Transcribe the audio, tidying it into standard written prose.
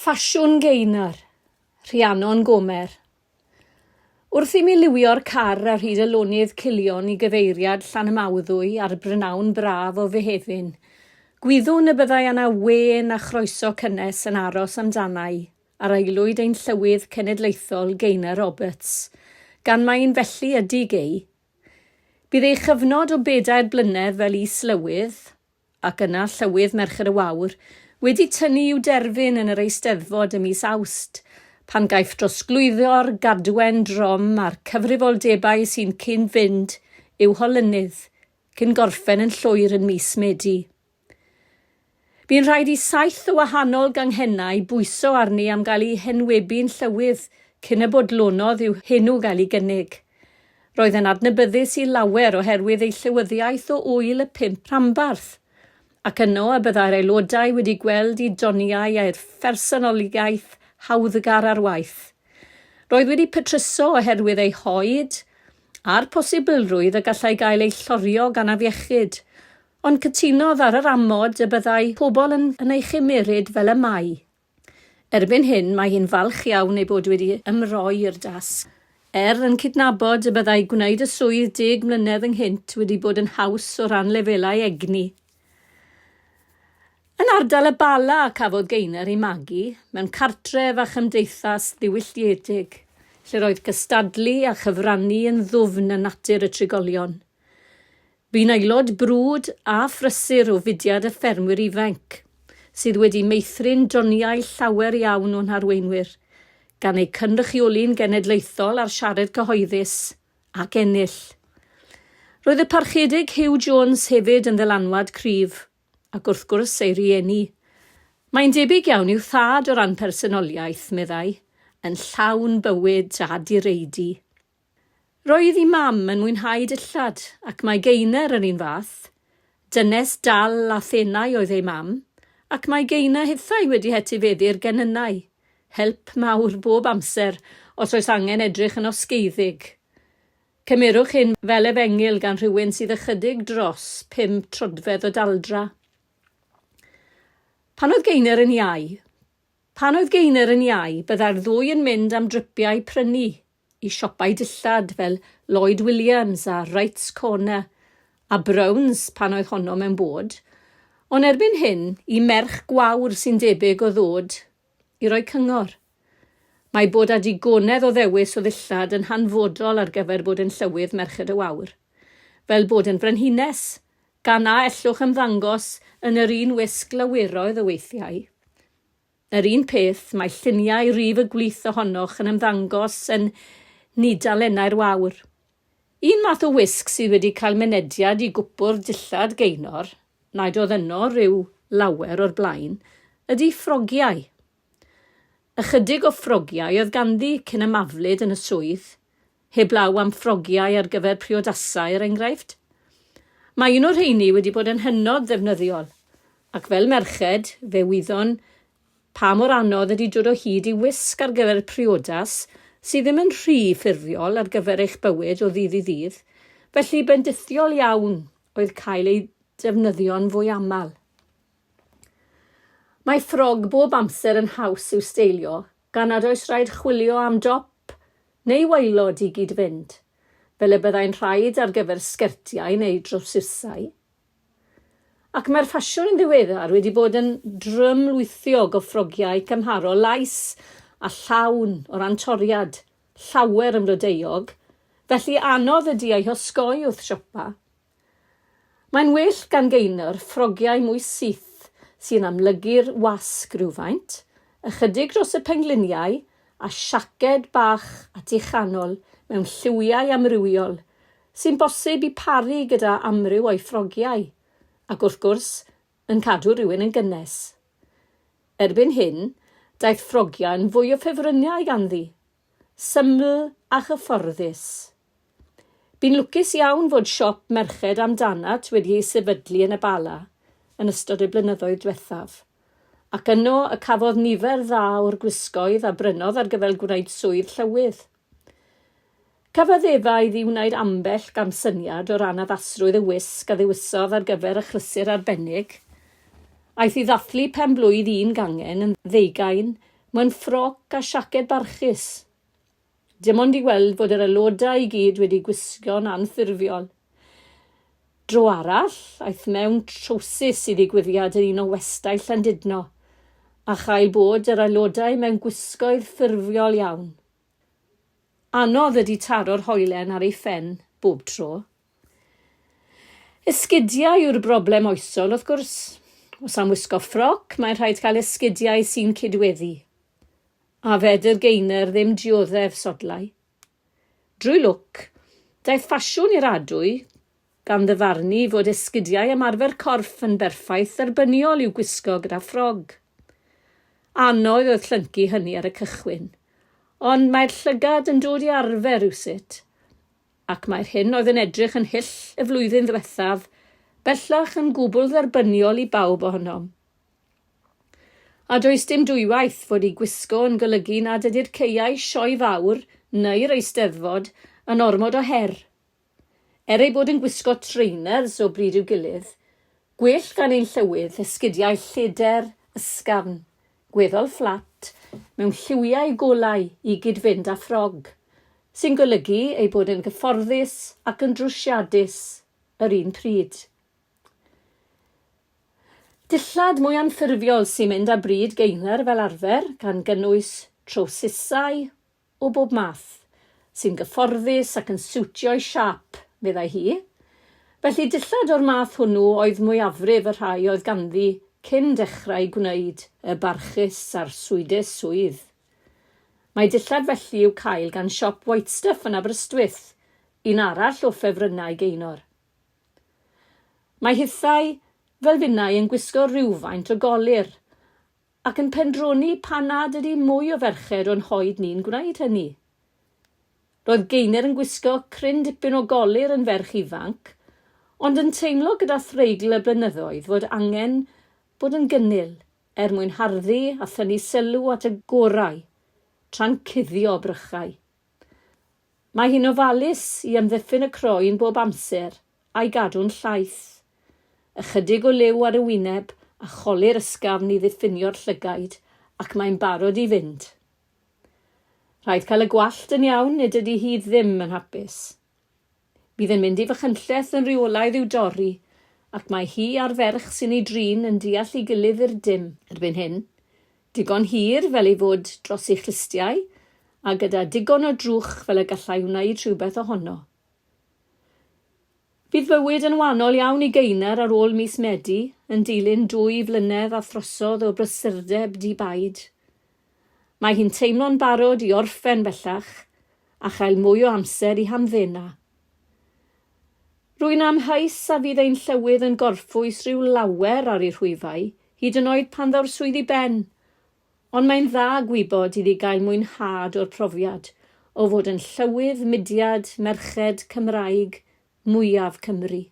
Ffasiwn Gaynor, Rhiannon Gomer. Wrth i mi liwio'r car ar hyd y lonydd culion i gyfeiriad Llanymawddwy ar brynawn braf o Fehefin, gwyddwn y byddai yna wên a chroeso cynnes yn aros amdanai ar aelwyd ein Llywydd Cenedlaethol Gaynor Roberts, gan mai un felly ydy Gay. Bydd ei chyfnod o bedair blynedd fel Is-lywydd, ac yna Llywydd Merched y Wawr, wedi tynnu i'w derfyn yn yr Eisteddfod ym mis Awst, pan gaiff drosglwyddo'r gadwen drom a'r cyfrifoldebau sy'n cyd-fynd i'w holynydd, cyn gorffen yn llwyr yn mis Medi. Bu'n rhaid i saith o wahanol ganghennau bwyso arni am gael ei henwebu'n Llywydd cyn y bodlonodd i'w henw gael ei gynnig. Roedd yn adnabyddus i lawer oherwydd ei llywyddiaeth o Ŵyl y Pump Rhanbarth, ac yno y byddai'r aelodau wedi gweld i doniau a'i phersonoliaeth hawddgar ar waith. Roedd wedi petruso oherwydd ei hoed a'r posibilrwydd y gallai gael ei llorio gan afiechyd, ond cytunodd ar yr amod y byddai pobl yn yn ei chymeryd fel y mae. Erbyn hyn mae hi'n falch iawn ei bod wedi ymroi i'r dasg, er yn cydnabod y byddai gwneud y swydd deg mlynedd ynghynt wedi bod yn haws o ran lefelau egni. Yn ardal y Bala cafodd Gaynor ei magu, mewn cartref a chymdeithas ddiwylliedig, lle'r oedd cystadlu a chyfrannu yn ddwfn yn natur y trigolion. Bu'n aelod brwd a phrysur o fudiad y Ffermwyr Ifainc, sydd wedi meithrin doniau llawer iawn o'n harweinwyr, gan eu cynrychioli'n genedlaethol ar siarad cyhoeddus, ac ennill. Roedd y Parchedig Huw Jones hefyd yn ddylanwad cryf, ac wrth gwrs ei rieni. Mae'n debyg iawn i'w thad o ran personoliaeth, meddai, yn llawn bywyd a direidi. Roedd 'i mam yn mwynhau dillad, ac mae Gaynor yr un fath. Dynes dal a thenau oedd ei mam, ac mae Gaynor hithau wedi hetifeddu'r genynnau. Help mawr bob amser os oes angen edrych yn osgeiddig. Cymerwch hyn fel efengyl gan rhywun sydd ychydig dros 5 troedfedd o daldra. Pan oedd Gaynor yn iau, Pan oedd Gaynor yn iau, byddai'r ddwy yn mynd am dripiau prynu i siopau dillad fel Lloyd Williams a Wright's Corner a Browns pan oedd honno mewn bod, ond erbyn hyn i merch gwawr sy'n debyg o ddod i roi cyngor. Mae bod â digonedd o ddewis o ddillad yn hanfodol ar gyfer bod yn Llywydd Merched y Wawr. Fel bod yn frenhines, gan na ellwch ymddangos yn yr un wisg laweroedd o weithiau. Yr un peth, mae lluniau rif y gwlith ohonoch yn ymddangos yn nhudalennau'r wawr. Un math o wisg sydd wedi cael mynediad i gwpwrdd dillad Gaynor, naid oedd yno rhyw lawer o'r blaen, ydy ffrogiau. Ychydig o ffrogiau oedd ganddi cyn ymaflyd yn y swydd, heblaw am ffrogiau ar gyfer priodasau, er enghraifft. Mae un o'r rheini wedi bod yn hynod ddefnyddiol, ac fel merched, fe wyddon pa mor anodd ydy dod o hyd i wisg ar gyfer priodas sydd ddim yn rhy ffurfiol ar gyfer eich bywyd o ddydd i ddydd, felly bendithiol iawn oedd cael ei defnyddio'n fwy aml. Mae ffrog bob amser yn haws i'w steilio gan nad oes rhaid chwilio am dop neu waelod i gyd-fynd, fel y byddai'n rhaid ar gyfer sgertiau neu drowsusau. Ac mae'r ffasiwn yn ddiweddar wedi bod yn drymlwythiog o ffrogiau cymharol laes a llawn o ran toriad, llawer yn flodeuog, felly anodd ydi eu hosgoi wrth siopa. Mae'n well gan Gaynor ffrogiau mwy syth sy'n amlygu'r wasg rywfaint, ychydig dros y pengliniau a siaced bach at ei chanol mewn lliwiau amrywiol, sy'n bosib i paru gyda amryw o'i ffrogiau, ac wrth gwrs, yn cadw rhywun yn gynnes. Erbyn hyn, daeth ffrogiau'n fwy o ffefrynnau ganddi. Syml a chyfforddus. Bu'n lwcus iawn fod siop Merched Amdanat wedi ei sefydlu yn y Bala yn ystod y blynyddoedd diwethaf, ac yno y cafodd nifer dda o'r gwisgoedd a brynodd ar gyfer gwneud swydd llywydd. Cyfaddefa iddi wneud ambell gamsyniad o ran addasrwydd y wisg a ddewisodd ar gyfer achlysur arbennig. Aeth i ddathlu pen-blwydd un gangen yn ddeugain. mewn ffroc a siaced barchus. Dim ond i weld fod yr aelodau i gyd wedi gwisgo'n anffurfiol. Dro arall, aeth mewn trowsus i ddigwyddiad yn un o westai Llandudno, a chael bod yr aelodau mewn gwisgoedd ffurfiol iawn. Anodd ydi taro'r hoelen ar ei phen bob tro. Esgidiau yw'r broblem oesol, wrth gwrs. Os am wisgo ffroc, mae'n rhaid cael esgidiau sy'n cydweddu. A fedr Gaynor ddim dioddef sodlau. Drwy lwc, daeth ffasiwn i'r adwy, gan ddyfarnu fod esgidiau ymarfer corff yn berffaith dderbyniol i'w gwisgo gyda ffrog. Anodd oedd llyncu hynny ar y cychwyn, ond mae'r llygad yn dod i arfer rywsut, ac mae'r hyn oedd yn edrych yn hyll y flwyddyn ddiwethaf bellach yn gwbl dderbyniol i bawb ohonom. A does dim dwywaith fod eu gwisgo yn golygu nad ydy'r caeau sioe fawr neu'r Eisteddfod yn ormod o her. Er ei bod yn gwisgo trainers o bryd i'w gilydd, gwell gan ein llywydd esgidiau lledr ysgafn, gweddol fflat, mewn lliwiau golau i gyd-fynd â ffrog, sy'n golygu ei bod yn gyfforddus ac yn drwsiadus yr un pryd. Dillad mwy anffurfiol sy'n mynd â bryd Gaynor fel arfer, gan gynnwys trowsusau o bob math, sy'n gyfforddus ac yn siwtio'i siâp, meddai hi. Felly dillad o'r math hwnnw oedd mwyafrif y rhai oedd ganddi cyn dechrau gwneud y barchus a'r swydus swydd. Mae dillad felly i'w cael gan siop White Stuff yn Aberystwyth, un arall o ffefrynnau Gaynor. Mae hithau, fel finnau, yn gwisgo rhywfaint o golur, ac yn pendroni pan nad ydy mwy o ferched o'n hoed ni'n gwneud hynny. Roedd Gaynor yn gwisgo cryn dipyn o golur yn ferch ifanc, ond yn teimlo gyda threigl y blynyddoedd fod angen bod yn gynnil er mwyn harddu a thynnu sylw at y gorau, tra'n cuddio brychau. Mae hi'n ofalus i amddiffyn y croen bob amser a'i gadw'n llaith. Ychydig o liw ar y wyneb a cholur ysgafn i ddiffinio'r llygaid ac mae'n barod i fynd. Rhaid cael y gwallt yn iawn neu dydy hi ddim yn hapus. Bydd yn mynd i Fachynlleth yn rheolaidd i'w dorri, ac mae hi a'r ferch sy'n ei drin yn deall ei gilydd i'r dim erbyn hyn. Digon hir fel ei fod dros ei chlustiau, a gyda digon o drwch fel y gallai wneud rhywbeth ohono. Bydd bywyd yn wahanol iawn i Gaynor ar ôl mis Medi, yn dilyn dwy flynedd a throsodd o brysurdeb di-baid. Mae hi'n teimlo'n barod i orffen bellach, a chael mwy o amser i hamddena. Rwy'n amheus a fydd ein llywydd yn gorffwys rhyw lawer ar ei rhwyfau, hyd yn oed pan ddaw'r swydd i ben, ond mae'n dda gwybod iddi gael mwynhad o'r profiad o fod yn llywydd mudiad merched Cymraeg mwyaf Cymru.